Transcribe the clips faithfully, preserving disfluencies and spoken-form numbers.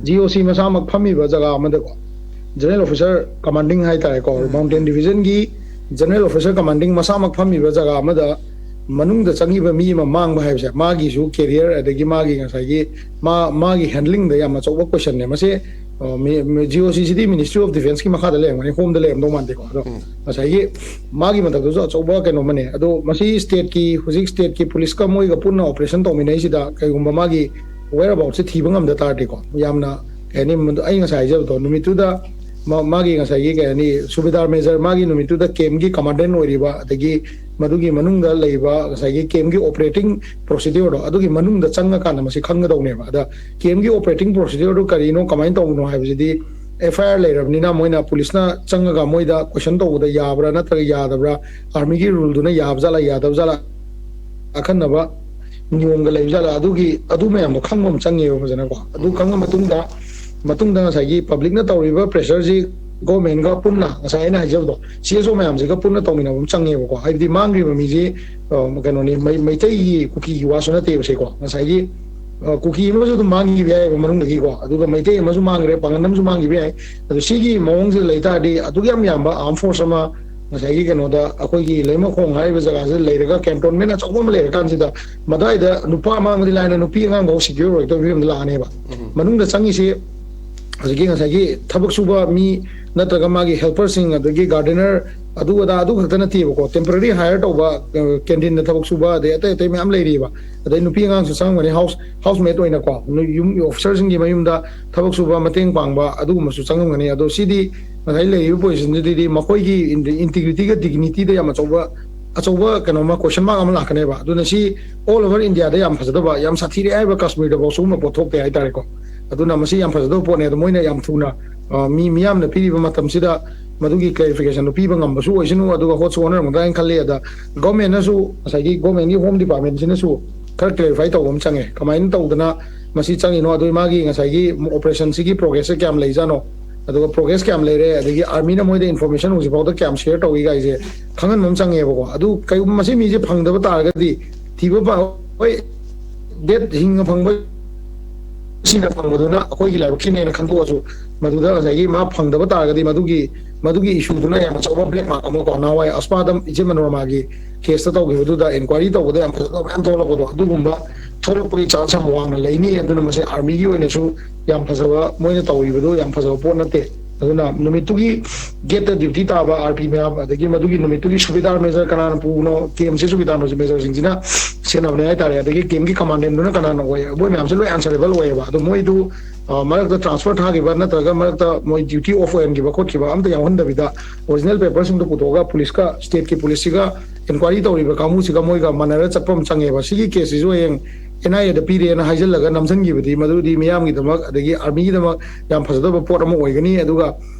G O ꯁꯤ ꯃꯁꯥꯃꯛ ꯐꯝꯃꯤꯕ ꯖꯒꯥ ꯑꯃꯗꯀꯣ, ꯖꯦꯅꯔꯦꯜ ꯑꯣꯐꯤꯁꯔ ꯀꯃꯥꯟꯗꯤꯡ ꯍꯥꯏꯇꯥꯔꯦꯀꯣ, ꯃꯥꯎꯟꯇꯦꯟ ꯗꯤꯕꯤꯖꯟꯒꯤ ꯖꯦꯅꯔꯦꯜ ꯑꯣꯐꯤꯁꯔ ꯀꯃꯥꯟꯗꯤꯡ ꯃꯁꯥꯃꯛ ꯐꯝꯃꯤꯕ ꯖꯒꯥ ꯑꯃꯗ ꯃꯅꯨꯡꯗ ꯆꯪꯈꯤꯕ ꯃꯤ ꯑꯃ ꯃꯥꯡꯕ ꯍꯥꯏꯕꯁꯦ ꯃꯥꯒꯤꯁꯨ ꯀꯦꯔꯤꯌꯔ, ꯑꯗꯒꯤ ꯃꯥꯒꯤ ꯉꯁꯥꯏꯒꯤ ꯃꯥ ꯃꯥꯒꯤ ꯍꯦꯟꯗꯂꯤꯡꯗ ꯌꯥꯝ ꯑꯆꯧꯕ ꯀꯣꯏꯁꯟꯅꯦ ꯃꯁꯦ꯫ ꯖꯤ ꯑꯣ ꯁꯤꯁꯤꯗꯤ ꯃꯤꯅꯤꯁꯇ꯭ꯔꯤ ꯑꯣꯐ ꯗꯤꯐꯦꯟꯁꯀꯤ ꯃꯈꯥꯗ ꯂꯩꯔꯝꯒꯅꯤ, ꯍꯣꯝꯗ ꯂꯩꯔꯝꯗꯧ ꯃꯥꯟꯗꯦꯀꯣ꯫ ꯑꯗꯣ ꯎꯝ꯫ ꯉꯁꯥꯏꯒꯤ ꯃꯥꯒꯤ ꯃꯊꯛꯇꯁꯨ ꯑꯆꯧꯕ ꯀꯩꯅꯣ ꯑꯃꯅꯦ꯫ ꯑꯗꯣ ꯃꯁꯤ ꯁ꯭ꯇꯦꯠꯀꯤ, ꯍꯧꯖꯤꯛ ꯁ꯭ꯇꯦꯠꯀꯤ ꯄꯨꯂꯤꯁꯀ ꯃꯣꯏꯒ ꯄꯨꯟꯅ ꯑꯣꯄꯔꯦꯁꯟ ꯇꯧꯃꯤꯟꯅꯩꯁꯤꯗ ꯀꯩꯒꯨꯝꯕ ꯃꯥꯒꯤ ꯋꯦꯌꯔ ꯑꯕꯥꯎꯠꯁꯦ ꯊꯤꯕ ꯉꯝꯗ ꯇꯥꯔꯗꯤꯀꯣ, ꯌꯥꯝꯅ ꯀꯩ ꯍꯥꯏꯅꯤ, ꯃꯗꯨ ꯑꯩ ꯉꯁꯥꯏ ꯍꯥꯏꯖꯕꯗꯣ, ꯅꯨꯃꯤꯠꯇꯨꯗ ꯃꯥ- ꯃꯥꯒꯤ ꯉꯁꯥꯏꯒꯤ ꯀꯩ ꯍꯥꯏꯅꯤ, ꯁꯨꯕꯦꯗꯥꯔ ꯃꯦꯖꯔ, ꯃꯥꯒꯤ ꯅꯨꯃꯤꯠꯇꯨꯗ ꯀꯦꯝꯒꯤ ꯀꯃꯥꯟꯗꯦꯟ ꯑꯣꯏꯔꯤꯕ, ꯑꯗꯒꯤ ꯃꯗꯨꯒꯤ ꯃꯅꯨꯡꯗ ꯂꯩꯕ ꯉꯁꯥꯏꯒꯤ ꯀꯦꯝꯒꯤ ꯑꯣꯄꯔꯦꯇꯤꯡ ꯄ꯭ꯔꯣꯁꯤꯗ꯭ꯌꯨꯔꯗꯣ, ꯑꯗꯨꯒꯤ ꯃꯅꯨꯡꯗ ꯆꯪꯉꯀꯥꯟꯗ ꯃꯁꯤ ꯈꯪꯒꯗꯧꯅꯦꯕ꯫ ꯑꯗ ꯀꯦꯝꯒꯤ ꯑꯣꯄꯔꯦꯇꯤꯡ ꯄ꯭ꯔꯣꯁꯤꯗ꯭ꯌꯨꯔꯗꯨ ꯀꯔꯤꯅꯣ, ꯀꯃꯥꯏꯅ ꯇꯧꯕꯅꯣ ꯍꯥꯏꯕꯁꯤꯗꯤ ꯑꯦꯐ ꯑꯥꯏ ꯑꯥꯔ ꯂꯩꯔꯕꯅꯤꯅ ꯃꯣꯏꯅ, ꯄꯨꯂꯤꯁꯅ ꯆꯪꯉꯒ ꯃꯣꯏꯗ ꯀꯣꯏꯁꯟ ꯇꯧꯕꯗ ꯌꯥꯕ꯭ꯔꯥ ꯅꯠꯇ꯭ꯔꯒ ꯌꯥꯗꯕ꯭ꯔꯥ, ꯑꯥꯔꯃꯤꯒꯤ ꯔꯨꯜꯗꯨꯅ ꯌꯥꯕ ꯖꯥꯠꯂꯥ ꯌꯥꯗꯕ ꯖꯥꯠꯂꯥ, ꯑꯈꯟꯅꯕ ꯅꯤꯌꯣꯝꯒ ꯂꯩꯕ ꯖꯥꯠꯂꯥ, ꯑꯗꯨꯒꯤ, ꯑꯗꯨ ꯃꯌꯥꯝꯗꯣ ꯈꯪꯕ ꯑꯃ ꯆꯪꯉꯦꯕ ꯐꯖꯅꯀꯣ꯫ ꯑꯗꯨ ꯈꯪꯉ ꯃꯇꯨꯡꯗ, ꯃꯇꯨꯡꯗ ꯉꯁꯥꯏꯒꯤ ꯄꯕ꯭ꯂꯤꯛꯅ ꯇꯧꯔꯤꯕ ꯄ꯭ꯔꯦꯁꯔꯁꯤ ꯒꯣꯔꯃꯦꯟꯒ ꯄꯨꯟꯅ, ꯉꯁꯥꯏ ꯑꯩꯅ ꯍꯥꯏꯖꯕꯗꯣ, ꯁꯤ ꯑꯦꯁ ꯑꯣ ꯃꯌꯥꯝꯁꯤꯒ ꯄꯨꯟꯅ ꯇꯧꯃꯤꯟꯅꯕ ꯑꯃ ꯆꯪꯉꯦꯕꯀꯣ꯫ ꯍꯥꯏꯕꯗꯤ ꯃꯥꯡꯈ꯭ꯔꯤꯕ ꯃꯤꯁꯤ, ꯑ, ꯀꯩꯅꯣꯅꯤ, ꯃꯩ-, ꯃꯩꯇꯩꯒꯤ, ꯀꯨꯀꯤꯒꯤ ꯋꯥꯁꯨ ꯅꯠꯇꯦꯕ ꯁꯤꯀꯣ꯫ ꯉꯁꯥꯏꯒꯤ, ꯑ, ꯀꯨꯀꯤ ꯑꯃꯁꯨ ꯑꯗꯨꯝ ꯃꯥꯡꯈꯤꯕ ꯌꯥꯏꯑꯕ ꯃꯅꯨꯡꯗꯒꯤꯀꯣ, ꯑꯗꯨꯒ ꯃꯩꯇꯩ ꯑꯃꯁꯨ ꯃꯥꯡꯈ꯭ꯔꯦ, ꯄꯥꯡꯒꯜ ꯑꯃꯁꯨ ꯃꯥꯡꯈꯤꯕ ꯌꯥꯏ꯫ ꯑꯗꯣ ꯁꯤꯒꯤ ꯃꯑꯣꯡꯁꯤꯗ ꯂꯩ ꯇꯥꯔꯗꯤ, ꯑꯗꯨꯛ ꯌꯥꯝ ꯌꯥꯝꯕ ꯑꯥꯔꯝ ꯐꯣꯔꯁ ꯑꯃ ꯉꯁꯥꯏꯒꯤ ꯀꯩꯅꯣꯗ, ꯑꯩꯈꯣꯏꯒꯤ ꯂꯩꯃꯈꯣꯡ ꯍꯥꯏꯔꯤꯕ ꯖꯒꯥꯁꯤꯗ ꯂꯩꯔꯒ, ꯀꯦꯟꯇꯣꯟꯃꯦꯟ ꯑꯆꯧꯕ ꯑꯃ ꯂꯩꯔꯀꯥꯟꯁꯤꯗ, ꯃꯗꯥꯏꯗ ꯅꯨꯄꯥ ꯑꯃ ꯑꯃꯗꯤ ꯂꯥꯏꯅ, ꯅꯨꯄꯤ ꯑꯉꯥꯡꯐꯥꯎ ꯁꯦꯀ꯭ꯌꯨꯔ ꯑꯣꯏꯔꯛꯇꯕ ꯐꯤꯕꯝꯗ ꯂꯥꯛꯑꯅꯦꯕ꯫ ꯎꯝ꯫ ꯃꯅꯨꯡꯗ ꯆꯪꯉꯤꯁꯤ ꯍꯧꯖꯤꯛꯀꯤ ꯉꯁꯥꯏꯒꯤ ꯊꯕꯛ ꯁꯨꯕ ꯃꯤ ꯅꯠꯇ꯭ꯔꯒ ꯃꯥꯒꯤ ꯍꯦꯜꯄꯔꯁꯤꯡ, ꯑꯗꯒꯤ ꯒꯥꯔꯗꯦꯅꯔ, ꯑꯗꯨ ꯑꯗꯥ, ꯑꯗꯨ ꯈꯛꯇ ꯅꯠꯇꯦꯕꯀꯣ, ꯇꯦꯝꯄꯔꯔꯤ ꯍꯥꯏꯌꯔ ꯇꯧꯕ, ꯑ, ꯀꯦꯟꯇꯤꯟꯗ ꯊꯕꯛ ꯁꯨꯕ, ꯑꯗꯩ ꯑꯇꯩ ꯑꯇꯩ ꯃꯌꯥꯝ ꯂꯩꯔꯤꯕ꯫ ꯑꯗꯩ ꯅꯨꯄꯤ ꯑꯉꯥꯡꯁꯨ ꯆꯪꯉꯝꯒꯅꯤ, ꯍꯥꯎꯁ, ꯍꯥꯎꯁ ꯃꯦꯠ ꯑꯣꯏꯅꯀꯣ, ꯅꯨ-, ꯌꯨꯝꯒꯤ ꯑꯣꯐꯤꯁꯔꯁꯤꯡꯒꯤ ꯃꯌꯨꯝꯗ ꯊꯕꯛ ꯁꯨꯕ, ꯃꯇꯦꯡ ꯄꯥꯡꯕ, ꯑꯗꯨꯒꯨꯝꯕꯁꯨ ꯆꯪꯉꯝꯒꯅꯤ꯫ ꯑꯗꯣ ꯁꯤꯗꯤ ꯉꯁꯥꯏ ꯂꯩꯔꯤꯕ ꯄꯣꯖꯤꯁꯟꯁꯤꯗꯤ ꯃꯈꯣꯏꯒꯤ ꯏꯟꯇꯤꯒ꯭ꯔꯤꯇꯤꯒ ꯗꯤꯒꯅꯤꯇꯤꯗ ꯌꯥꯝ ꯑꯆꯧꯕ, ꯑꯆꯧꯕ ꯀꯩꯅꯣꯃ, ꯀꯣꯏꯁꯟ ꯃꯥꯔꯛ ꯑꯃ ꯂꯥꯛꯀꯅꯦꯕ꯫ ꯑꯗꯨꯅ ꯁꯤ ꯑꯣꯜ ꯑꯣꯚꯔ ꯏꯟꯗꯤꯌꯥꯗ ꯌꯥꯝ ꯐꯖꯗꯕ, ꯌꯥꯝ ꯁꯥꯊꯤꯔꯦ ꯍꯥꯏꯕ ꯀꯥꯁꯃꯤꯔꯗꯐꯥꯎ ꯁꯤꯒꯨꯝꯕ ꯄꯣꯠ ꯊꯣꯛꯇꯦ ꯍꯥꯏꯇꯥꯔꯦꯀꯣ꯫ ꯑꯗꯨꯅ ꯃꯁꯤ ꯌꯥꯝ ꯐꯖꯗꯕ ꯄꯣꯠꯅꯦ꯫ ꯑꯗꯣ ꯃꯣꯏꯅ ꯌꯥꯝ ꯊꯨꯅ, ꯑ, ꯃꯤ ꯃꯤꯌꯥꯝꯅ ꯄꯤꯔꯤꯕ ꯃꯇꯝꯁꯤꯗ ꯃꯗꯨꯒꯤ ꯀ꯭ꯂꯦꯔꯤꯐꯤꯀꯦꯁꯟꯗꯨ ꯄꯤꯕ ꯉꯝꯕꯁꯨ ꯑꯣꯏꯁꯅꯨ, ꯑꯗꯨꯒ ꯍꯣꯠꯁꯨ ꯍꯣꯠꯅꯔꯝꯒꯗ꯭ꯔꯥ ꯍꯥꯏꯅ ꯈꯜꯂꯤ꯫ ꯑꯗ ꯒꯣꯔꯃꯦꯟꯅꯁꯨ, ꯉꯁꯥꯏꯒꯤ ꯒꯣꯔꯃꯦꯟꯒꯤ ꯍꯣꯝ ꯗꯤꯄꯥꯔꯠꯃꯦꯟꯁꯤꯅꯁꯨ ꯈꯔ ꯀ꯭ꯂꯦꯔꯤꯐꯥꯏ ꯇꯧꯕ ꯑꯃ ꯆꯪꯉꯦ, ꯀꯃꯥꯏꯅ ꯇꯧꯗꯅ ꯃꯁꯤ ꯆꯪꯉꯤꯅꯣ, ꯑꯗꯨꯒꯤ ꯃꯥꯒꯤ ꯉꯁꯥꯏꯒꯤ ꯑꯣꯄꯔꯦꯁꯟꯁꯤꯒꯤ ꯄ꯭ꯔꯣꯒ꯭ꯔꯦꯁꯁꯦ ꯀꯌꯥꯝ ꯂꯩꯖꯥꯠꯅꯣ, ꯑꯗꯨꯒ ꯄ꯭ꯔꯣꯒ꯭ꯔꯦꯁ ꯀꯌꯥꯝ ꯂꯩꯔꯦ, ꯑꯗꯒꯤ ꯑꯥꯔꯃꯤꯅ ꯃꯣꯏꯗ ꯏꯟꯐꯣꯔꯃꯦꯁꯟ ꯍꯧꯖꯤꯛꯐꯥꯎꯗ ꯀꯌꯥꯝ ꯁꯤꯌꯔ ꯇꯧꯏ ꯀꯥꯏꯁꯦ ꯈꯪꯍꯟꯕ ꯑꯃ ꯆꯪꯉꯦꯕꯀꯣ꯫ ꯑꯗꯨ ꯀꯩꯒꯨꯝꯕ ꯃꯁꯤ ꯃꯤꯁꯦ ꯐꯪꯗꯕ ꯇꯥꯔꯒꯗꯤ, ꯊꯤꯕ ꯄ-, ꯍꯣꯏ, ꯗꯦꯠ ꯍꯤꯡꯅ ꯐꯪꯕ ꯁꯤꯅ ꯐꯪꯕꯗꯨꯅ ꯑꯩꯈꯣꯏꯒꯤ ꯂꯥꯏꯕꯛꯀꯤꯅꯦꯅ ꯈꯟꯗꯣꯛꯑꯁꯨ, ꯃꯗꯨꯗ ꯉꯁꯥꯏꯒꯤ ꯃꯥ ꯐꯪꯗꯕ ꯇꯥꯔꯒꯗꯤ ꯃꯗꯨꯒꯤ, ꯃꯗꯨꯒꯤ ꯏꯁꯨꯗꯨꯅ ꯌꯥꯝ ꯑꯆꯧꯕ ꯕ꯭ꯂꯦꯛ ꯃꯥꯔꯛ ꯑꯃ ꯀꯣ, ꯅꯍꯥꯟꯋꯥꯏ ꯑꯁꯄꯥꯗ ꯏꯆꯦ ꯃꯅꯣꯔꯃꯥꯒꯤ ꯀꯦꯁꯇ ꯇꯧꯈꯤꯕꯗꯨꯗ ꯏꯟꯀ꯭ꯋꯥꯏꯔꯤ ꯇꯧꯕꯗ ꯌꯥꯝ ꯐꯖꯕ ꯃꯌꯥꯝ ꯊꯣꯛꯂꯛꯄꯗꯣ, ꯑꯗꯨꯒꯨꯝꯕ ꯊꯣꯛꯂꯛꯄꯒꯤ ꯆꯥꯟꯁ ꯌꯥꯝ ꯋꯥꯡꯅ ꯂꯩꯅꯤ꯫ ꯑꯗꯨꯅ ꯃꯁꯤ ꯑꯥꯔꯃꯤꯒꯤ ꯑꯣꯏꯅꯁꯨ ꯌꯥꯝ ꯐꯖꯕ, ꯃꯣꯏꯅ ꯇꯧꯔꯤꯕꯗꯣ ꯌꯥꯝ ꯐꯖꯕ ꯄꯣꯠ ꯅꯠꯇꯦ꯫ ꯑꯗꯨꯅ ꯅꯨꯃꯤꯠꯇꯨꯒꯤ ꯒꯦꯠꯇ ꯗ꯭ꯌꯨꯇꯤ ꯇꯥꯕ ꯑꯥꯔ ꯄꯤ ꯃꯌꯥꯝ, ꯑꯗꯒꯤ ꯃꯗꯨꯒꯤ ꯅꯨꯃꯤꯠꯇꯨꯒꯤ ꯁꯨꯕꯦꯗꯥꯔ ꯃꯦꯖꯔ ꯀꯅꯥꯅ ꯄꯨꯕꯅꯣ, ꯀꯦꯝꯁꯦ ꯁꯨꯕꯦꯗꯥꯔ ꯃꯦꯖꯔꯁꯤꯡꯁꯤꯅ ꯁꯦꯟꯅꯕꯅꯦ ꯍꯥꯏꯇꯥꯔꯦ꯫ ꯑꯗꯒꯤ ꯀꯦꯝꯒꯤ ꯀꯃꯥꯟꯗꯦꯟꯗꯨꯅ ꯀꯅꯥꯅ ꯑꯣꯏ, ꯃꯣꯏ ꯃꯌꯥꯝꯁꯦ ꯂꯣꯏ ꯑꯟꯁꯔꯦꯕꯜ ꯑꯣꯏꯌꯦꯕ꯫ ꯑꯗꯣ ꯃꯣꯏꯗꯨ, ꯑ, ꯃꯔꯛꯇ ꯇ꯭ꯔꯥꯟꯁꯐꯔ ꯊꯥꯈꯤꯕ ꯅꯠꯇ꯭ꯔꯒ ꯃꯔꯛꯇ ꯃꯣꯏ ꯗ꯭ꯌꯨꯇꯤ ꯑꯣꯐ ꯑꯣꯏꯍꯟꯈꯤꯕ ꯈꯣꯠꯈꯤꯕ ꯑꯝꯇ ꯌꯥꯎꯍꯟꯗꯕꯤꯗ, ꯑꯣꯔꯤꯖꯤꯅꯦꯜ ꯄꯦꯄꯔꯁꯤꯡꯗꯣ ꯄꯨꯊꯣꯛꯑꯒ ꯄꯨꯂꯤꯁꯀ, ꯁ꯭ꯇꯦꯠꯀꯤ ꯄꯨꯂꯤꯁꯁꯤꯒ ꯏꯟꯀ꯭ꯋꯥꯏꯔꯤ ꯇꯧꯔꯤꯕ ꯀꯥꯡꯕꯨꯁꯤꯒ ꯃꯣꯏꯒ ꯃꯥꯟꯅꯔ ꯆꯠꯄ ꯑꯃ ꯆꯪꯉꯦꯕ꯫ ꯁꯤꯒꯤ ꯀꯦꯁꯁꯤꯁꯨ ꯍꯌꯦꯡ ꯑꯦꯟ ꯑꯥꯏ ꯑꯦꯗ ꯄꯤꯔꯦꯅ ꯍꯥꯏꯖꯤꯜꯂꯒ ꯅꯝꯁꯤꯟꯈꯤꯕꯗꯤ ꯃꯗꯨꯗꯤ ꯃꯤꯌꯥꯝꯒꯤꯗꯃꯛ ꯑꯗꯒꯤ ꯑꯥꯔꯃꯤꯒꯤꯗꯃꯛ ꯌꯥꯝ ꯐꯖꯗꯕ ꯄꯣꯠ ꯑꯃ ꯑꯣꯏꯒꯅꯤ꯫ ꯑꯗꯨꯒ,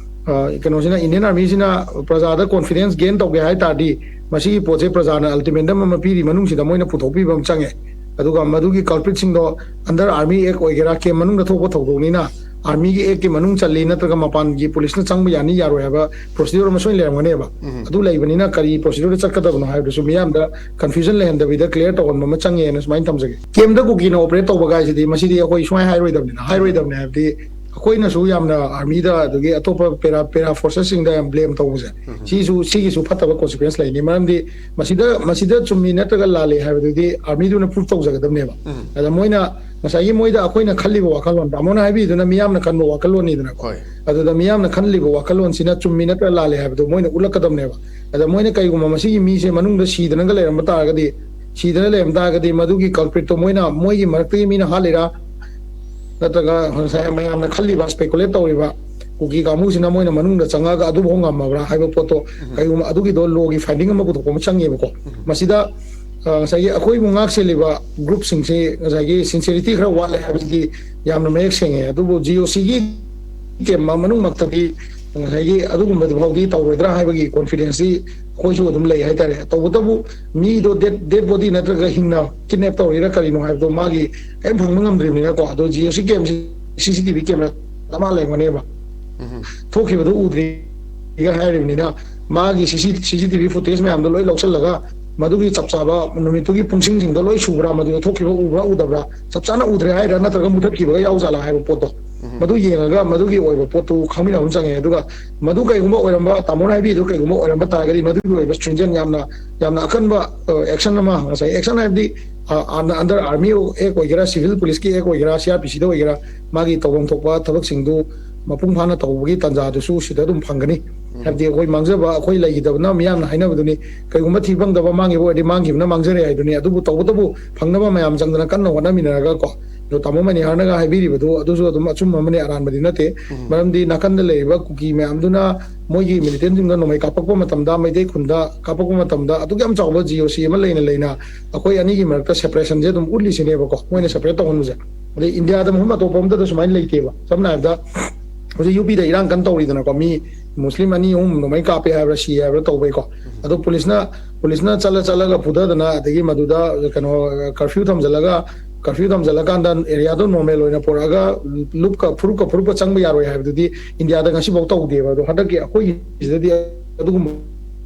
ꯑ, ꯀꯩꯅꯣꯁꯤꯅ, ꯏꯟꯗꯤꯌꯟ ꯑꯥꯔꯃꯤꯁꯤꯅ ꯄ꯭ꯔꯖꯥꯗ ꯀꯣꯟꯐꯤꯗꯦꯟꯁ ꯒꯦꯟ ꯇꯧꯒꯦ ꯍꯥꯏ ꯇꯥꯔꯗꯤ, ꯃꯁꯤꯒꯤ ꯄꯣꯠꯁꯦ ꯄ꯭ꯔꯖꯥꯅ ꯑꯜꯇꯤꯃꯦꯟꯗꯝ ꯑꯃ ꯄꯤꯔꯤ ꯃꯅꯨꯡꯁꯤꯗ ꯃꯣꯏꯅ ꯄꯨꯊꯣꯛꯄꯤꯕ ꯑꯃ ꯆꯪꯉꯦ꯫ ꯑꯗꯨꯒ ꯃꯗꯨꯒꯤ ꯀꯜꯄ꯭ꯔꯤꯠꯁꯤꯡꯗꯣ ꯑꯟꯗꯔ ꯑꯥꯔꯃꯤ ꯑꯦꯛ ꯑꯣꯏꯒꯦꯔꯥ, ꯀꯦꯝ ꯃꯅꯨꯡꯗ ꯊꯣꯛꯄ ꯊꯧꯗꯣꯛꯅꯤꯅ ꯑꯥꯔꯃꯤꯒꯤ ꯑꯦꯛꯀꯤ ꯃꯅꯨꯡ ꯆꯜꯂꯤ ꯅꯠꯇ꯭ꯔꯒ ꯃꯄꯥꯟꯒꯤ ꯄꯨꯂꯤꯁꯅ ꯆꯪꯕ ꯌꯥꯅꯤ ꯌꯥꯔꯣꯏ ꯍꯥꯏꯕ ꯄ꯭ꯔꯣꯁꯤꯗ꯭ꯌꯨꯔ ꯑꯃ ꯁꯣꯏꯅ ꯂꯩꯔꯝꯒꯅꯦꯕ꯫ ꯎꯝ꯫ ꯑꯗꯨ ꯂꯩꯕꯅꯤꯅ ꯀꯔꯤ ꯄ꯭ꯔꯣꯁꯤꯗ꯭ꯌꯨꯔꯗ ꯆꯠꯀꯗꯕꯅꯣ ꯍꯥꯏꯕꯗꯨꯁꯨ ꯃꯤꯌꯥꯝꯗ ꯀꯟꯐ꯭ꯌꯨꯖꯟ ꯂꯩꯍꯟꯗꯕꯤꯗ ꯀ꯭ꯂꯤꯌꯥꯔ ꯇꯧꯍꯟꯕ ꯑꯃ ꯆꯪꯉꯦꯅ ꯁꯨꯃꯥꯏꯅ ꯊꯝꯖꯒꯦ꯫ ꯀꯦꯝꯗ ꯀꯨꯀꯤꯅ ꯑꯣꯄꯔꯦꯠ ꯇꯧꯕ ꯀꯥꯏꯁꯤꯗꯤ ꯃꯁꯤꯗꯤ ꯑꯩꯈꯣꯏ ꯁꯨꯃꯥꯏꯅ ꯍꯥꯏꯔꯣꯏꯗꯕꯅꯤꯅ, ꯍꯥꯏꯔꯣꯏꯗꯕꯅꯤ ꯍꯥꯏꯕꯗꯤ ꯑꯩꯈꯣꯏꯅꯁꯨ ꯌꯥꯝꯅ ꯑꯥꯔꯃꯤꯗ ꯑꯗꯒꯤ ꯑꯇꯣꯞꯄ ꯄꯦꯔꯥ, ꯄꯦꯔꯥ ꯐꯣꯔꯁꯦꯁꯁꯤꯡꯗ ꯌꯥꯝ ꯕ꯭ꯂꯦꯝ ꯇꯧꯕꯁꯦ, ꯎꯝ꯫ ꯁꯤꯁꯨ, ꯁꯤꯒꯤꯁꯨ ꯐꯠꯇꯕ ꯀꯣꯟꯁꯤꯀ꯭ꯋꯦꯟꯁ ꯂꯩꯅꯤ꯫ ꯃꯔꯝꯗꯤ ꯃꯁꯤꯗ, ꯃꯁꯤꯗ ꯆꯨꯝꯃꯤ ꯅꯠꯇ꯭ꯔꯒ ꯂꯥꯜꯂꯤ ꯍꯥꯏꯕꯗꯨꯗꯤ ꯑꯥꯔꯃꯤꯗꯨꯅ ꯄ꯭ꯔꯨꯐ ꯇꯧꯖꯒꯗꯕꯅꯦꯕ꯫ ꯎꯝ꯫ ꯑꯗ ꯃꯣꯏꯅ, ꯉꯁꯥꯏꯒꯤ ꯃꯣꯏꯗ ꯑꯩꯈꯣꯏꯅ ꯈꯜꯂꯤꯕ ꯋꯥꯈꯜꯂꯣꯟ, ꯇꯥꯃꯣꯅ ꯍꯥꯏꯕꯤꯗꯨꯅ ꯃꯤꯌꯥꯝꯅ ꯈꯟꯕ ꯋꯥꯈꯜꯂꯣꯟꯅꯤꯗꯅꯀꯣ꯫ ꯍꯣꯏ꯫ ꯑꯗꯨꯗ ꯃꯤꯌꯥꯝꯅ ꯈꯜꯂꯤꯕ ꯋꯥꯈꯜꯂꯣꯟꯁꯤꯅ ꯆꯨꯝꯃꯤ ꯅꯠꯇ꯭ꯔ ꯂꯥꯜꯂꯤ ꯍꯥꯏꯕꯗꯨ ꯃꯣꯏꯅ ꯎꯠꯂꯛꯀꯗꯕꯅꯦꯕ꯫ ꯑꯗ ꯃꯣꯏꯅ ꯀꯩꯒꯨꯝꯕ ꯃꯁꯤꯒꯤ ꯃꯤꯁꯦ ꯃꯅꯨꯡꯗ ꯁꯤꯗꯅꯒ ꯂꯩꯔꯝꯕ ꯇꯥꯔꯒꯗꯤ, ꯁꯤꯗꯅ ꯂꯩꯔꯝ ꯇꯥꯔꯒꯗꯤ ꯃꯗꯨꯒꯤ ꯀꯜꯄ꯭ꯔꯤꯠꯇꯣ ꯃꯣꯏꯅ, ꯃꯣꯏꯒꯤ ꯃꯔꯛꯇꯒꯤ ꯃꯤꯅ ꯍꯥꯠꯂꯤꯔꯥ, ꯅꯠꯇ꯭ꯔꯒ ꯉꯁꯥꯏ ꯃꯌꯥꯝꯅ ꯈꯜꯂꯤꯕ, ꯁ꯭ꯄꯦꯀꯨꯂꯦꯠ ꯇꯧꯔꯤꯕ ꯀꯨꯀꯤ ꯀꯥꯡꯕꯨꯁꯤꯅ ꯃꯣꯏꯅ ꯃꯅꯨꯡꯗ ꯆꯪꯉꯛꯑꯒ ꯑꯗꯨꯐꯥꯎ ꯉꯝꯃꯕ꯭ꯔꯥ ꯍꯥꯏꯕ ꯄꯣꯠꯇꯣ, ꯎꯝ꯫ ꯀꯩꯒꯨꯝꯕ ꯑꯗꯨꯒꯤꯗꯣ ꯂꯣꯒꯤ ꯐꯥꯏꯟꯗꯤꯡ ꯑꯃ ꯄꯨꯊꯣꯛꯄ ꯑꯃ ꯆꯪꯉꯦꯕꯀꯣ꯫ ꯎꯝ꯫ ꯃꯁꯤꯗ, ꯑ, ꯉꯁꯥꯏꯒꯤ ꯑꯩꯈꯣꯏꯕꯨ ꯉꯥꯛ ꯁꯦꯜꯂꯤꯕ ꯒ꯭ꯔꯨꯞꯁꯤꯡꯁꯤ ꯉꯁꯥꯏꯒꯤ ꯁꯤꯟꯁꯤꯌꯔꯤꯇꯤ ꯈꯔ ꯋꯥꯠꯂꯦ ꯍꯥꯏꯕꯁꯤꯗꯤ ꯌꯥꯝꯅ ꯃꯌꯦꯛ ꯁꯦꯡꯉꯦ꯫ ꯑꯗꯨꯕꯨ ꯖꯤ ꯑꯣ ꯁꯤꯒꯤ ꯀꯦꯝ ꯃꯅꯨꯡꯃꯛꯇꯗꯤ ꯉꯁꯥꯏꯒꯤ ꯑꯗꯨꯒꯨꯝꯕꯗꯨ ꯐꯥꯎꯗꯤ ꯇꯧꯔꯣꯏꯗ꯭ꯔꯥ ꯍꯥꯏꯕꯒꯤ ꯀꯣꯟꯐꯤꯗꯦꯟꯁꯇꯤ ꯑꯩꯈꯣꯏꯁꯨ ꯑꯗꯨꯝ ꯂꯩ ꯍꯥꯏꯇꯥꯔꯦ꯫ ꯇꯧꯕꯇꯕꯨ ꯃꯤꯗꯣ ꯗꯦꯠ, ꯗꯦꯠ ꯕꯣꯗꯤ ꯅꯠꯇ꯭ꯔꯒ ꯍꯤꯡꯅ ꯀꯤꯗꯅꯦꯞ ꯇꯧꯔꯤꯔꯥ ꯀꯔꯤꯅꯣ ꯍꯥꯏꯕꯗꯣ ꯃꯥꯒꯤ ꯀꯔꯤꯝ ꯐꯪꯕ ꯉꯝꯗ꯭ꯔꯤꯕꯅꯤꯅꯀꯣ꯫ ꯑꯗꯣ ꯖꯤ ꯑꯣ ꯁꯤ ꯀꯦꯝꯁꯤ ꯁꯤ ꯁꯤ ꯇꯤ ꯚꯤ ꯀꯦꯃꯦꯔꯥ ꯑꯃ ꯂꯩꯔꯝꯒꯅꯦꯕ꯫ ꯎꯝ꯫ ꯊꯣꯛꯈꯤꯕꯗꯨ ꯎꯗ꯭ꯔꯤꯒ ꯍꯥꯏꯔꯤꯕꯅꯤꯅ ꯃꯥꯒꯤ ꯁꯤ ꯁꯤ, ꯁꯤ ꯁꯤ ꯇꯤ ꯚꯤ ꯐꯨꯇꯦꯖ ꯃꯌꯥꯝꯗꯣ ꯂꯣꯏ ꯂꯧꯁꯤꯜꯂꯒ ꯃꯗꯨꯒꯤ ꯆꯞ ꯆꯥꯕ ꯅꯨꯃꯤꯠꯇꯨꯒꯤ ꯄꯨꯡꯁꯤꯡꯁꯤꯡꯗꯣ ꯂꯣꯏ ꯁꯨꯕ꯭ꯔꯥ, ꯃꯗꯨꯗ ꯊꯣꯛꯈꯤꯕ ꯎꯕ꯭ꯔꯥ ꯎꯗꯕ꯭ꯔꯥ, ꯆꯞ ꯆꯥꯅ ꯎꯗ꯭ꯔꯦ ꯍꯥꯏꯔꯥ ꯅꯠꯇ꯭ꯔꯒ ꯃꯨꯊꯠꯈꯤꯕꯒ ꯌꯥꯎꯖꯥꯠꯂꯥ ꯍꯥꯏꯕ ꯄꯣꯠꯇꯣ, ꯃꯗꯨ ꯌꯦꯡꯉꯒ ꯃꯗꯨꯒꯤ ꯑꯣꯏꯕ ꯄꯣꯠꯇꯨ ꯈꯪꯃꯤꯟꯅꯕ ꯑꯃ ꯆꯪꯉꯦ꯫ ꯑꯗꯨꯒ ꯃꯗꯨ ꯀꯩꯒꯨꯝꯕ ꯑꯣꯏꯔꯝꯕ, ꯇꯥꯃꯣꯅ ꯍꯥꯏꯕꯤꯗꯨ ꯀꯩꯒꯨꯝꯕ ꯑꯣꯏꯔꯝꯕ ꯇꯥꯔꯒꯗꯤ, ꯃꯗꯨꯒꯤ ꯑꯣꯏꯕ stringent, ꯌꯥꯝꯅ, ꯌꯥꯝꯅ ꯑꯀꯟꯕ action ꯑꯃ, ꯉꯁꯥꯏ action ꯍꯥꯏꯕꯗꯤ under army act ꯑꯣꯏꯒꯦꯔꯥ, civil police ꯀꯤ act ꯑꯣꯏꯒꯦꯔꯥ, C R P C ꯗ ꯑꯣꯏꯒꯦꯔꯥ, ꯃꯥꯒꯤ ꯇꯧꯐꯝ ꯊꯣꯛꯄ ꯊꯕꯛꯁꯤꯡꯗꯨ ꯃꯄꯨꯡ ꯐꯥꯅ ꯇꯧꯕꯒꯤ ꯇꯥꯟꯖꯥꯗꯨꯁꯨ ꯁꯤꯗ ꯑꯗꯨꯝ ꯐꯪꯒꯅꯤ꯫ ꯍꯥꯏꯕꯗꯤ ꯑꯩꯈꯣꯏ ꯃꯥꯡꯖꯕ ꯑꯩꯈꯣꯏ ꯂꯩꯈꯤꯗꯕꯅ, ꯃꯤꯌꯥꯝꯅ ꯍꯥꯏꯅꯕꯗꯨꯅꯤ, ꯀꯩꯒꯨꯝꯕ ꯊꯤ ꯐꯪꯗꯕ ꯃꯥꯡꯈꯤꯕ ꯑꯣꯏꯔꯗꯤ ꯃꯥꯡꯈꯤꯕꯅ ꯃꯥꯡꯖꯔꯦ ꯍꯥꯏꯗꯨꯅꯤ꯫ ꯑꯗꯨꯕꯨ ꯇꯧꯕꯇꯕꯨ ꯐꯪꯅꯕ ꯃꯌꯥꯝ ꯆꯪꯗꯅ ꯀꯟꯅ ꯍꯣꯠꯅꯃꯤꯟꯅꯔꯒ ꯀꯣ, ꯑꯗꯣ ꯇꯥꯃꯣ ꯃꯅꯤꯍꯥꯔꯅꯒ ꯍꯥꯏꯕꯤꯔꯤꯕꯗꯨ ꯑꯗꯨꯁꯨ ꯑꯗꯨꯝ ꯑꯆꯨꯝꯕ ꯑꯃꯅꯤ, ꯑꯔꯥꯟꯕꯗꯤ ꯅꯠꯇꯦ꯫ ꯃꯔꯝꯗꯤ ꯅꯥꯀꯟꯗ ꯂꯩꯔꯤꯕ ꯀꯨꯀꯤ ꯃꯌꯥꯝꯗꯨꯅ ꯃꯣꯏꯒꯤ militantꯁꯤꯡꯗ ꯅꯣꯡꯃꯩ ꯀꯥꯞꯄꯛꯄ ꯃꯇꯝꯗ, ꯃꯩꯇꯩ ꯈꯨꯟꯗ ꯀꯥꯞꯄꯛꯄ ꯃꯇꯝꯗ, ꯑꯗꯨꯛ ꯌꯥꯝ ꯆꯥꯎꯕ G O C ꯑꯃ ꯂꯩꯅ ꯂꯩꯅ ꯑꯩꯈꯣꯏ ꯑꯅꯤꯒꯤ ꯃꯔꯛꯇ separationꯁꯦ ꯑꯗꯨꯝ ꯎꯠꯂꯤꯁꯤꯅꯦꯕꯀꯣ, ꯃꯣꯏꯅ separate ꯇꯧꯍꯟꯕꯁꯦ꯫ ꯑꯗꯩ ꯏꯟꯗꯤꯌꯥꯗ ꯃꯐꯝ ꯑꯇꯣꯞꯄ ꯑꯃꯗꯁꯨ ꯁꯨꯃꯥꯏꯅ ꯂꯩꯇꯦꯕ꯫ ꯁꯝꯅ ꯍꯥꯏꯔꯕꯗ, ꯍꯧꯖꯤꯛ ꯌꯨ ꯄꯤꯗ ꯏꯔꯥꯡ ꯀꯟꯅ ꯇꯧꯔꯤꯗꯅꯀꯣ, ꯃꯤ ꯃꯨꯁꯂꯤꯝ ꯑꯅꯤ ꯑꯍꯨꯝ ꯅꯣꯡꯃꯩ ꯀꯥꯞꯄꯦ ꯍꯥꯏꯕ꯭ꯔꯥ, ꯁꯤ ꯍꯥꯏꯕ꯭ꯔꯥ ꯇꯧꯕꯩꯀꯣ꯫ ꯑꯗꯣ ꯄꯨꯂꯤꯁꯅ, ꯄꯨꯂꯤꯁꯅ ꯆꯠꯂ ꯆꯠꯂꯒ ꯐꯨꯊꯗꯅ, ꯑꯗꯒꯤ ꯃꯗꯨꯗ ꯀꯩꯅꯣ, curfew ꯊꯝꯖꯤꯜꯂꯒ, curfew ꯊꯝꯖꯤꯜꯂꯀꯥꯟꯗ areaꯗꯣ normal ꯑꯣꯏꯅ ꯄꯨꯔꯛꯑꯒ ꯂꯨꯞꯀ ꯐꯨꯔꯨꯞꯀ ꯐꯨꯔꯨꯞꯀ ꯆꯪꯕ ꯌꯥꯔꯣꯏ ꯍꯥꯏꯕꯗꯨꯗꯤ ꯏꯟꯗꯤꯌꯥꯗ ꯉꯁꯤꯐꯥꯎ ꯇꯧꯗꯦꯕ꯫ ꯑꯗꯣ ꯍꯟꯗꯛꯀꯤ ꯑꯩꯈꯣꯏꯒꯤꯁꯤꯗꯗꯤ ꯑꯗꯨꯒꯨꯝꯕ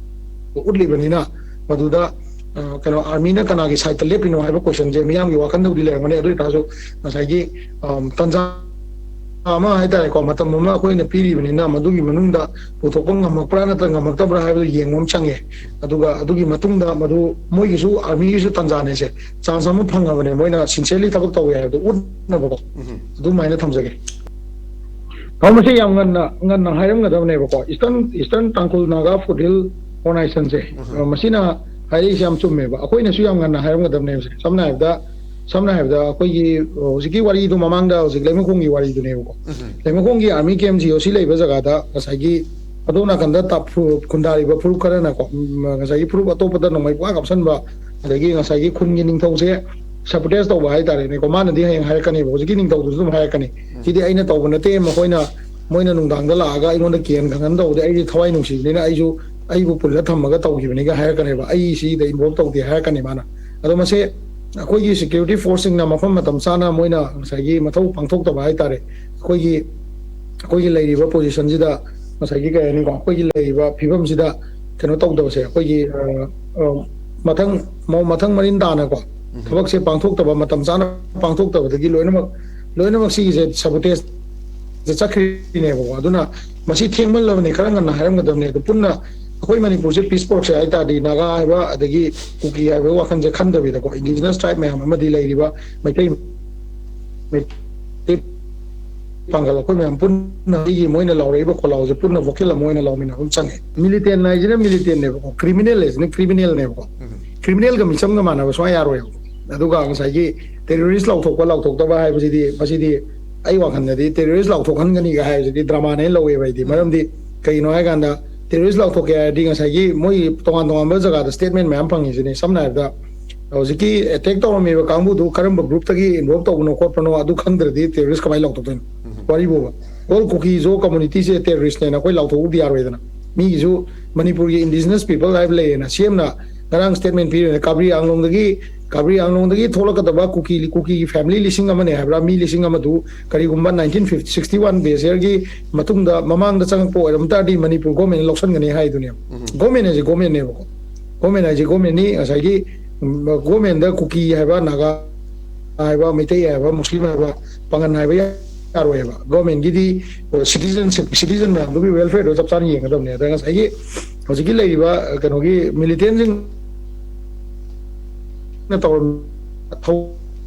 ꯎꯠꯂꯤꯕꯅꯤꯅ, ꯃꯗꯨꯗ, ꯑ, ꯀꯩꯅꯣ, armyꯅ ꯀꯅꯥꯒꯤ sideꯇ ꯂꯦꯞꯄꯤꯅꯣ ꯍꯥꯏꯕ questionꯁꯦ ꯃꯤꯌꯥꯝꯒꯤ ꯋꯥꯈꯜꯗꯕꯨꯗꯤ ꯂꯩꯔꯝꯒꯅꯤ꯫ ꯑꯗꯨ ꯑꯣꯏꯇꯥꯔꯁꯨ ꯉꯁꯥꯏꯒꯤ, ꯑꯝ, ꯇꯟꯖꯥ ꯑꯃ ꯍꯥꯏꯇꯥꯔꯦꯀꯣ, ꯃꯇꯝ ꯑꯃ ꯑꯩꯈꯣꯏꯅ ꯄꯤꯔꯤꯕꯅꯤꯅ, ꯃꯗꯨꯒꯤ ꯃꯅꯨꯡꯗ ꯄꯨꯊꯣꯛꯄ ꯉꯝꯃꯛꯄ꯭ꯔꯥ ꯅꯠꯇ꯭ꯔꯒ ꯉꯝꯃꯛꯇꯕ꯭ꯔꯥ ꯍꯥꯏꯕꯗꯨ ꯌꯦꯡꯕ ꯑꯃ ꯆꯪꯉꯦ꯫ ꯑꯗꯨꯒ ꯑꯗꯨꯒꯤ ꯃꯇꯨꯡꯗ ꯃꯗꯨ ꯃꯣꯏꯒꯤꯁꯨ, armyꯒꯤꯁꯨ ꯇꯟꯖꯥꯅꯦꯁꯦ, chance ꯑꯃ ꯐꯪꯉꯕꯅꯦ, ꯃꯣꯏꯅ sincerely ꯊꯕꯛ ꯇꯧꯋꯦ ꯍꯥꯏꯕꯗꯨ ꯎꯠꯅꯕꯀꯣ꯫ ꯑꯗꯨꯃꯥꯏꯅ ꯊꯝꯖꯒꯦ꯫ ꯃꯁꯤ ꯌꯥꯝ ꯉꯟꯅ, ꯉꯟꯅ ꯍꯥꯏꯔꯝꯒꯗꯕꯅꯦꯕꯀꯣ꯫ Eastern, Eastern Tangkhul Naga Foothill Organizationꯁꯦ, ꯑ, ꯃꯁꯤꯅ ꯍꯥꯏꯔꯛꯏꯁꯦ ꯌꯥꯝ ꯆꯨꯝꯃꯦꯕ꯫ ꯑꯩꯈꯣꯏꯅꯁꯨ ꯌꯥꯝ ꯉꯟꯅ ꯍꯥꯏꯔꯝꯒꯗꯕꯅꯦꯕꯁꯦ꯫ ꯁꯝꯅ ꯍꯥꯏꯔꯕꯗ, ꯁꯝꯅ ꯍꯥꯏꯔꯕꯗ ꯑꯩꯈꯣꯏꯒꯤ, ꯑ, ꯍꯧꯖꯤꯛꯀꯤ ꯋꯥꯔꯤꯗꯣ ꯃꯃꯥꯡꯗ ꯍꯧꯖꯤꯛ ꯂꯩꯃꯈꯣꯡꯒꯤ ꯋꯥꯔꯤꯗꯨꯅꯦꯕꯀꯣ꯫ ꯂꯩꯃꯈꯣꯡꯒꯤ army camp G O C ꯂꯩꯕ ꯖꯒꯥꯗ ꯉꯁꯥꯏꯒꯤ ꯑꯗꯣꯝ ꯅꯥꯀꯟꯗ ꯇꯥ-, ꯐꯨ-, ꯈꯨꯟꯗꯥꯔꯤꯕ ꯐꯨꯔꯨꯞ ꯈꯔꯅꯀꯣ, ꯎꯝ, ꯉꯁꯥꯏꯒꯤ ꯐꯨꯔꯨꯞ ꯑꯇꯣꯞꯄꯗ ꯅꯣꯡꯃꯩ ꯄꯨꯡꯀꯥꯞ ꯀꯥꯞꯁꯟꯕ, ꯑꯗꯒꯤ ꯉꯁꯥꯏꯒꯤ ꯈꯨꯟꯒꯤ ꯅꯤꯡꯊꯧꯁꯦ sabotage ꯇꯧꯕ ꯍꯥꯏꯇꯥꯔꯦꯅꯦꯀꯣ꯫ ꯃꯥꯅꯗꯤ ꯍꯌꯦꯡ ꯍꯥꯏꯔꯛꯀꯅꯦꯕ, ꯍꯧꯖꯤꯛꯀꯤ ꯅꯤꯡꯊꯧꯗꯨꯁꯨ ꯑꯗꯨꯝ ꯍꯥꯏꯔꯛꯀꯅꯤ, "ꯁꯤꯗꯤ ꯑꯩꯅ ꯇꯧꯕ ꯅꯠꯇꯦ, ꯃꯈꯣꯏꯅ, ꯃꯣꯏꯅ ꯅꯨꯡꯗꯥꯡꯗ ꯂꯥꯛꯑꯒ ꯑꯩꯉꯣꯟꯗ ꯀꯤꯍꯟ ꯈꯪꯍꯟ ꯇꯧꯕꯗꯤ ꯑꯩꯗꯤ ꯊꯋꯥꯏ ꯅꯨꯡꯁꯤꯕꯅꯤꯅ ꯑꯩꯁꯨ, ꯑꯩꯕꯨ ꯄꯨꯜꯂ ꯊꯝꯃꯒ ꯇꯧꯈꯤꯕꯅꯤꯒ" ꯍꯥꯏꯔꯛꯀꯅꯦꯕ꯫ ꯑꯩ ꯁꯤꯗ involve ꯇꯧꯗꯦ ꯍꯥꯏꯔꯛꯀꯅꯤ ꯃꯥꯅ꯫ ꯑꯗꯣ ꯃꯁꯦ ꯑꯩꯈꯣꯏꯒꯤ security forceꯁꯤꯡꯅ ꯃꯐꯝ ꯃꯇꯝ ꯆꯥꯅ ꯃꯣꯏꯅ ꯉꯁꯥꯏꯒꯤ ꯃꯊꯧ ꯄꯥꯡꯊꯣꯛꯇꯕ ꯍꯥꯏꯇꯥꯔꯦ꯫ ꯑꯩꯈꯣꯏꯒꯤ, ꯑꯩꯈꯣꯏꯒꯤ ꯂꯩꯔꯤꯕ positionꯁꯤꯗ, ꯉꯁꯥꯏꯒꯤ ꯀꯩ ꯍꯥꯏꯅꯤꯀꯣ, ꯑꯩꯈꯣꯏꯒꯤ ꯂꯩꯔꯤꯕ ꯐꯤꯕꯝꯁꯤꯗ ꯀꯩꯅꯣ ꯇꯧꯗꯕꯁꯦ, ꯑꯩꯈꯣꯏꯒꯤ, ꯑ, ꯑ, ꯃꯊꯪ ꯃ- ꯃꯊꯪ ꯃꯔꯤꯟ ꯇꯥꯅꯀꯣ, ꯊꯕꯛꯁꯦ ꯄꯥꯡꯊꯣꯛꯇꯕ, ꯃꯇꯝ ꯆꯥꯅ ꯄꯥꯡꯊꯣꯛꯇꯕꯗꯒꯤ ꯂꯣꯏꯅꯃꯛ ꯂꯣꯏꯅꯃꯛ ꯁꯤꯒꯤꯁꯦ ꯁꯕꯣꯇꯦꯖ ꯆꯠꯈ꯭ꯔꯤꯅꯦꯕꯀꯣ꯫ ꯑꯗꯨꯅ ꯃꯁꯤ ꯊꯦꯡꯃꯜꯂꯕꯅꯤ, ꯈꯔ ꯉꯟꯅ ꯍꯥꯏꯔꯝꯒꯗꯕꯅꯤ꯫ ꯑꯗꯨ ꯄꯨꯟꯅ ꯑꯩꯈꯣꯏ ꯃꯅꯤꯄꯨꯔꯁꯦ ꯄꯤꯁ ꯄꯣꯔꯛꯁꯦ ꯍꯥꯏ ꯇꯥꯔꯗꯤ, ꯅꯥꯒꯥ ꯍꯥꯏꯕ ꯑꯗꯒꯤ ꯀꯨꯀꯤ ꯍꯥꯏꯕ ꯋꯥꯈꯜꯁꯦ ꯈꯟꯗꯕꯤꯗꯀꯣ, ꯏꯟꯗꯤꯖꯤꯅꯁ ꯇ꯭ꯔꯥꯏꯕ ꯃꯌꯥꯝ ꯑꯃꯗꯤ ꯂꯩꯔꯤꯕ ꯃꯩꯇꯩ ꯃꯩꯇꯩ ꯄꯥꯡꯒꯜ ꯑꯩꯈꯣꯏ ꯃꯌꯥꯝ ꯄꯨꯟꯅ ꯑꯩꯒꯤ ꯃꯣꯏꯅ ꯂꯥꯎꯔꯛꯏꯕ ꯈꯣꯜꯂꯥꯎꯁꯦ ꯄꯨꯟꯅ ꯚꯣꯀꯦꯜ ꯑꯃ ꯑꯣꯏꯅ ꯂꯥꯎꯃꯤꯟꯅꯕ ꯑꯃ ꯆꯪꯉꯦ꯫ ꯃꯤꯂꯤꯇꯦꯟ ꯍꯥꯏꯁꯤꯅ ꯃꯤꯂꯤꯇꯦꯟꯅꯦꯕꯀꯣ, ꯀ꯭ꯔꯤꯃꯤꯅꯦꯜ ꯍꯥꯏꯁꯤꯅ ꯀ꯭ꯔꯤꯃꯤꯅꯦꯜꯅꯦꯕꯀꯣ꯫ ꯀ꯭ꯔꯤꯃꯤꯅꯦꯜꯒ ꯃꯤꯆꯝꯒ ꯃꯥꯟꯅꯕ ꯁꯨꯡꯌꯥ ꯌꯥꯔꯣꯏꯕ꯫ ꯑꯗꯨꯒ ꯉꯁꯥꯏꯒꯤ ꯇꯦꯔꯣꯔꯤꯁ ꯂꯥꯎꯊꯣꯛꯄ ꯂꯥꯎꯊꯣꯛꯇꯕ ꯍꯥꯏꯕꯁꯤꯗꯤ, ꯃꯁꯤꯗꯤ ꯑꯩ ꯋꯥꯈꯜꯗꯗꯤ ꯇꯦꯔꯣꯔꯤꯁ ꯂꯥꯎꯊꯣꯛꯍꯟꯒꯅꯤꯒ ꯍꯥꯏꯕꯁꯤꯗꯤ ꯗ꯭ꯔꯃꯥꯅꯦꯅ ꯂꯧꯋꯦꯕ ꯑꯩꯗꯤ꯫ ꯃꯔꯝꯗꯤ ꯀꯩꯅꯣ ꯍꯥꯏꯀꯥꯟꯗ, ꯇꯦꯔꯣꯔꯤꯁ ꯂꯥꯎꯊꯣꯛꯀꯦ ꯍꯥꯏꯔꯗꯤ ꯉꯁꯥꯏꯒꯤ ꯃꯣꯏ ꯇꯣꯉꯥꯟ ꯇꯣꯉꯥꯟꯕ ꯖꯒꯥꯗ ꯁ꯭ꯇꯦꯠꯃꯦꯟ ꯃꯌꯥꯝ ꯐꯪꯉꯤꯁꯤꯅꯤ꯫ ꯁꯝꯅ ꯍꯥꯏꯔꯕꯗ, ꯍꯧꯖꯤꯛꯀꯤ ꯑꯦꯇꯦꯛ ꯇꯧꯔꯝꯃꯤꯕ ꯀꯥꯡꯕꯨꯗꯨ ꯀꯔꯝꯕ ꯒ꯭ꯔꯨꯞꯇꯒꯤ ꯏꯟꯚꯣꯜꯕ ꯇꯧꯕꯅꯣ ꯈꯣꯠꯄꯅꯣ ꯑꯗꯨ ꯈꯪꯗ꯭ꯔꯗꯤ ꯇꯦꯔꯣꯔꯤꯁ ꯀꯃꯥꯏꯅ ꯂꯥꯎꯊꯣꯛꯇꯣꯏꯅꯣ? ꯋꯥꯔꯤꯕꯨꯕ, ꯑꯣꯜ ꯀꯨꯀꯤꯁꯨ ꯀꯝꯃꯨꯅꯤꯇꯤꯁꯦ ꯇꯦꯔꯣꯔꯤꯁꯅꯦꯅ ꯑꯩꯈꯣꯏ ꯂꯥꯎꯊꯣꯛꯎꯕꯗꯤ ꯌꯥꯔꯣꯏꯗꯅ꯫ ꯃꯤꯒꯤꯁꯨ ꯃꯅꯤꯄꯨꯔꯒꯤ ꯏꯟꯗꯤꯖꯤꯅꯁ ꯄꯤꯄꯜ ꯍꯥꯏꯕ ꯂꯩꯌꯦꯅ, ꯁꯤ ꯑꯦꯝꯅ ꯉꯔꯥꯡ ꯁ꯭ꯇꯦꯠꯃꯦꯟ ꯄꯤꯔꯤꯅ, ꯀꯥꯕ꯭ꯔꯤ ꯑꯥꯡꯂꯣꯡꯗꯒꯤ ꯀꯥꯕ꯭ꯔꯤ ꯑꯥꯡꯂꯣꯡꯗꯒꯤ ꯊꯣꯛꯂꯛꯀꯗꯕ ꯀꯨꯀꯤ ꯀꯨꯀꯤꯒꯤ ꯐꯦꯃꯤꯂꯤ ꯂꯤꯁꯤꯡ ꯑꯃꯅꯦ ꯍꯥꯏꯕ꯭ꯔꯥ, ꯃꯤ ꯂꯤꯁꯤꯡ ꯑꯃꯗꯨ ꯀꯔꯤꯒꯨꯝꯕ ꯅꯥꯏꯟꯇꯤꯟ ꯐꯤꯐꯇꯤ ꯁꯤꯛꯁꯇꯤ ꯋꯥꯟ ꯕꯦꯖꯔꯒꯤ ꯃꯇꯨꯡꯗ, ꯃꯃꯥꯡꯗ ꯆꯪꯉꯛꯄ ꯑꯣꯏꯔꯝ ꯇꯥꯔꯗꯤ ꯃꯅꯤꯄꯨꯔ ꯒꯣꯔꯃꯦꯟꯅ ꯂꯧꯁꯟꯒꯅꯤ ꯍꯥꯏꯗꯨꯅꯦꯕ꯫ ꯒꯣꯔꯃꯦꯟ ꯍꯥꯏꯁꯦ ꯒꯣꯔꯃꯦꯟꯅꯦꯕꯀꯣ꯫ ꯒꯣꯔꯃꯦꯟ ꯍꯥꯏꯁꯦ ꯒꯣꯔꯃꯦꯟꯅꯤ꯫ ꯉꯁꯥꯏꯒꯤ ꯎꯝ, ꯒꯣꯔꯃꯦꯟꯗ ꯀꯨꯀꯤ ꯍꯥꯏꯕ, ꯅꯥꯒꯥ ꯍꯥꯏꯕ, ꯃꯩꯇꯩ ꯍꯥꯏꯕ, ꯃꯨꯁꯂꯤꯝ ꯍꯥꯏꯕ, ꯄꯥꯉꯟ ꯍꯥꯏꯕ ꯌꯥꯔꯣꯏꯕ꯫ ꯒꯣꯔꯃꯦꯟꯒꯤꯗꯤ ꯁꯤꯇꯤꯖꯟꯁꯤꯞ, ꯁꯤꯇꯤꯖꯟ ꯃꯌꯥꯝꯗꯨꯒꯤ ꯋꯦꯜꯐꯤꯌꯔꯗꯣ ꯆꯞ ꯆꯥꯅ ꯌꯦꯡꯒꯗꯕꯅꯦ꯫ ꯑꯗ ꯉꯁꯥꯏꯒꯤ ꯍꯧꯖꯤꯛꯀꯤ ꯂꯩꯔꯤꯕ ꯀꯩꯅꯣꯒꯤ ꯃꯤꯂꯤꯇꯦꯟꯁꯤꯡ ꯇꯧꯔꯝ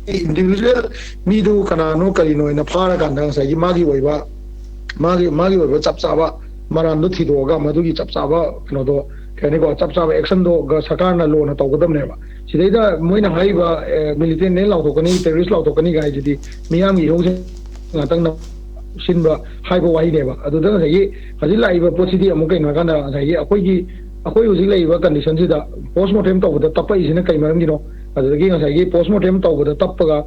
ꯏꯟꯗꯤꯕꯤꯖꯨꯋꯦꯜ ꯃꯤꯗꯨ ꯀꯅꯥꯅꯣ ꯀꯔꯤꯅꯣ ꯍꯥꯏꯅ ꯐꯥꯔꯀꯥꯟꯗ ꯉꯁꯥꯏꯒꯤ ꯃꯥꯒꯤ ꯑꯣꯏꯕ, ꯃꯥꯒꯤ ꯃꯥꯒꯤ ꯑꯣꯏꯕ ꯆꯞ ꯆꯥꯕ ꯃꯔꯥꯟꯗꯣ ꯊꯤꯗꯣꯛꯑꯒ ꯃꯗꯨꯒꯤ ꯆꯞ ꯆꯥꯕ ꯀꯩꯅꯣꯗꯣ, ꯀꯩ ꯍꯥꯏꯅꯤꯀꯣ, ꯆꯞ ꯆꯥꯕ ꯑꯦꯛꯁꯟꯗꯣ ꯒ-, ꯁꯔꯀꯥꯔꯅ ꯂꯣꯟꯅ ꯇꯧꯒꯗꯕꯅꯦꯕ꯫ ꯁꯤꯗꯩꯗ ꯃꯣꯏꯅ ꯍꯥꯏꯔꯤꯕ ꯃꯤꯂꯤꯇꯦꯟꯅꯦ ꯂꯥꯎꯊꯣꯛꯀꯅꯤ, ꯇꯦꯔꯣꯔꯤꯁ ꯂꯥꯎꯊꯣꯛꯀꯅꯤ ꯍꯥꯏꯁꯤꯗꯤ ꯃꯤꯌꯥꯝꯒꯤ ꯏꯍꯧꯁꯦ ꯉꯥꯛꯇꯪ ꯁꯤꯟꯕ ꯍꯥꯏꯕ ꯋꯥꯍꯩꯅꯦꯕ꯫ ꯑꯗꯨꯗ ꯉꯁꯥꯏꯒꯤ ꯍꯧꯖꯤꯛ ꯂꯥꯛꯏꯕ ꯄꯣꯠꯁꯤꯗꯤ ꯑꯃꯨꯛ ꯀꯩꯅꯣ ꯍꯥꯏꯀꯥꯟꯗ, ꯉꯁꯥꯏꯒꯤ ꯑꯩꯈꯣꯏꯒꯤ, ꯑꯩꯈꯣꯏ ꯍꯧꯖꯤꯛ ꯂꯩꯔꯤꯕ ꯀꯟꯗꯤꯁꯟꯁꯤꯗ ꯄꯣꯁ ꯃꯣꯔꯇꯦꯝ ꯇꯧꯕꯗ ꯇꯞꯄꯛꯏꯁꯤꯅ ꯀꯩ ꯃꯔꯝꯒꯤꯅꯣ? ꯑꯗꯨꯗꯒꯤ ꯉꯁꯥꯏꯒꯤ ꯄꯣꯁ ꯃꯣꯔꯇꯦꯝ ꯇꯧꯕꯗ ꯇꯞꯄꯒ,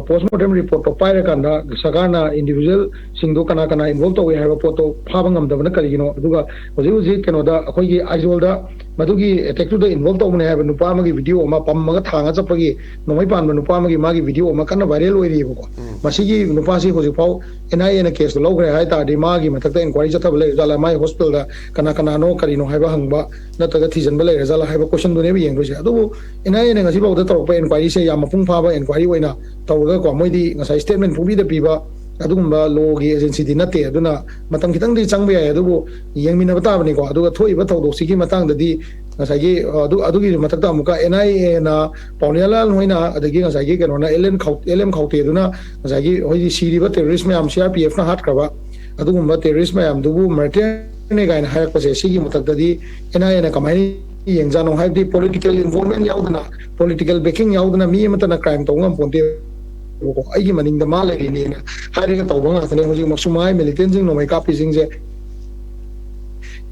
ꯄꯣꯁ ꯃꯣꯔꯇꯦꯝ ꯔꯤꯄꯣꯔꯠꯇꯣ ꯄꯥꯏꯔꯀꯥꯟꯗ ꯁꯔꯀꯥꯔꯅ ꯏꯟꯗꯤꯕꯤꯖꯨꯋꯦꯜ ꯁꯤꯡꯗꯣ ꯀꯅꯥ ꯀꯅꯥ involve ꯇꯧꯏ ꯍꯥꯏꯕ ꯄꯣꯠꯇꯣ ꯐꯥꯕ ꯉꯝꯗꯕꯅ ꯀꯔꯤꯒꯤꯅꯣ? ꯑꯗꯨꯒ ꯍꯧꯖꯤꯛ ꯍꯧꯖꯤꯛ ꯀꯩꯅꯣꯗ ꯑꯩꯈꯣꯏꯒꯤ ꯑꯥꯏꯖꯣꯜꯗ ꯃꯗꯨꯒꯤ attack ꯇꯨꯗ involve ꯇꯧꯕꯅꯦ ꯍꯥꯏꯕ ꯅꯨꯄꯥ ꯑꯃꯒꯤ video ꯑꯃ ꯄꯝꯃꯒ ꯊꯥꯡꯉ ꯆꯠꯄꯒꯤ ꯅꯣꯡꯃꯩ ꯄꯥꯟꯕ ꯅꯨꯄꯥ ꯑꯃꯒꯤ ꯃꯥꯒꯤ video ꯑꯃ ꯀꯟꯅ viral ꯑꯣꯏꯔꯤꯑꯕꯀꯣ꯫ ꯃꯁꯤꯒꯤ ꯅꯨꯄꯥꯁꯤ ꯍꯧꯖꯤꯛꯐꯥꯎ N I A ꯅ case ꯇꯨ ꯂꯧꯈ꯭ꯔꯦ ꯍꯥꯏ ꯇꯥꯔꯗꯤ ꯃꯥꯒꯤ ꯃꯊꯛꯇ inquiry ꯆꯠꯊꯕ ꯂꯩꯔꯖꯥꯠꯂ, ꯃꯥꯒꯤ hospital ꯗ ꯀꯅꯥ ꯀꯅꯥꯅꯣ ꯀꯔꯤꯅꯣ ꯍꯥꯏꯕ ꯍꯪꯕ ꯅꯠꯇ꯭ꯔꯒ ꯊꯤꯖꯤꯟꯕ ꯂꯩꯔꯖꯥꯠꯂ ꯍꯥꯏꯕ question ꯗꯨꯅꯦꯕ ꯌꯦꯡꯗꯣꯏꯁꯦ꯫ ꯑꯗꯨꯕꯨ N I A ꯅ ꯉꯁꯤꯐꯥꯎꯗ ꯇꯧꯔꯛꯄ inquiry ꯁꯦ ꯌꯥꯝ ꯃꯄꯨꯡ ꯐꯥꯕ inquiry ꯑꯣꯏꯅ ꯇꯧꯔꯒꯀꯣ, ꯃꯣꯏꯗꯤ ꯉꯁꯥꯏ statement ꯄꯨꯡꯄꯤꯗ ꯄꯤꯕ ꯑꯗꯨꯒꯨꯝꯕ law ꯒꯤ agency ꯗꯤ ꯅꯠꯇꯦ꯫ ꯑꯗꯨꯅ ꯃꯇꯝ ꯈꯤꯇꯪꯗꯤ ꯆꯪꯕ ꯌꯥꯏ, ꯑꯗꯨꯕꯨ ꯌꯦꯡꯃꯤꯟꯅꯕ ꯇꯥꯕꯅꯤꯀꯣ꯫ ꯑꯗꯨꯒ ꯊꯣꯛꯏꯕ ꯊꯧꯗꯣꯛꯁꯤꯒꯤ ꯃꯇꯥꯡꯗꯗꯤ ꯉꯁꯥꯏꯒꯤ, ꯑ, ꯑꯗꯨ, ꯑꯗꯨꯒꯤ ꯃꯊꯛꯇ ꯑꯃꯨꯛꯀ N I A ꯅ ꯄꯥꯎꯅꯤꯌꯥꯂꯥꯜ ꯍꯣꯏꯅ, ꯑꯗꯒꯤ ꯉꯁꯥꯏꯒꯤ ꯀꯩꯅꯣꯅ, L N ꯈꯥꯎ-, L M ꯈꯥꯎꯇꯦꯗꯨꯅ ꯉꯁꯥꯏꯒꯤ ꯍꯧꯖꯤꯛ ꯁꯤꯔꯤꯕ terrorist ꯃꯌꯥꯝ, C R P F ꯅ ꯍꯥꯠꯈ꯭ꯔꯕ ꯑꯗꯨꯒꯨꯝꯕ terrorist ꯃꯌꯥꯝꯗꯨꯕꯨ martyr ꯅꯦ ꯀꯥꯏꯅ ꯍꯥꯏꯔꯛꯄꯁꯦ, ꯁꯤꯒꯤ ꯃꯊꯛꯇꯗꯤ N I A ꯅ ꯀꯃꯥꯏꯅ ꯌꯦꯡꯖꯥꯠꯅꯣ? ꯍꯥꯏꯕꯗꯤ political involvement ꯌꯥꯎꯗꯅ, political backing ꯌꯥꯎꯗꯅ ꯃꯤ ꯑꯃꯠꯇꯅ crime ꯇꯧꯕ ꯉꯝꯄꯣꯟꯇꯦꯕꯀꯣ꯫ ꯑꯩꯒꯤ ꯃꯅꯤꯡꯗ ꯃꯥ ꯂꯩꯔꯤꯅꯦꯅ ꯍꯥꯏꯔꯒ ꯇꯧꯕ ꯉꯥꯛꯇꯅꯦ꯫ ꯍꯧꯖꯤꯛꯃꯛꯁꯨ ꯃꯉꯥꯏ militant ꯁꯤꯡ, ꯅꯣꯡꯃꯩ ꯀꯥꯞꯄꯤꯁꯤꯡꯁꯦ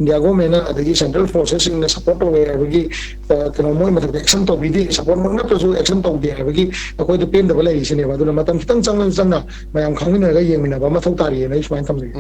India government ꯅ ꯑꯗꯒꯤ central forces ꯁꯤꯡꯅ support ꯇꯧꯋꯦ ꯍꯥꯏꯕꯒꯤ, ꯑ, ꯀꯩꯅꯣ, ꯃꯣꯏ ꯃꯊꯛꯇ action ꯇꯧꯕꯤꯗꯦ, support ꯃꯛ ꯅꯠꯇ꯭ꯔꯁꯨ action ꯇꯧꯗꯦ ꯍꯥꯏꯕꯒꯤ ꯑꯩꯈꯣꯏꯗ ꯄꯦꯟꯗꯕ ꯂꯩꯔꯤꯁꯤꯅꯦꯕ꯫ ꯑꯗꯨꯅ ꯃꯇꯝ ꯈꯤꯇꯪ ꯆꯪꯅ ꯆꯪꯅ ꯃꯌꯥꯝ ꯈꯪꯃꯤꯟꯅꯔꯒ ꯌꯦꯡꯃꯤꯟꯅꯕ ꯃꯊꯧ ꯇꯥꯔꯤꯑꯅ ꯑꯩ ꯁꯨꯃꯥꯏꯅ ꯊꯝꯖꯒꯦ꯫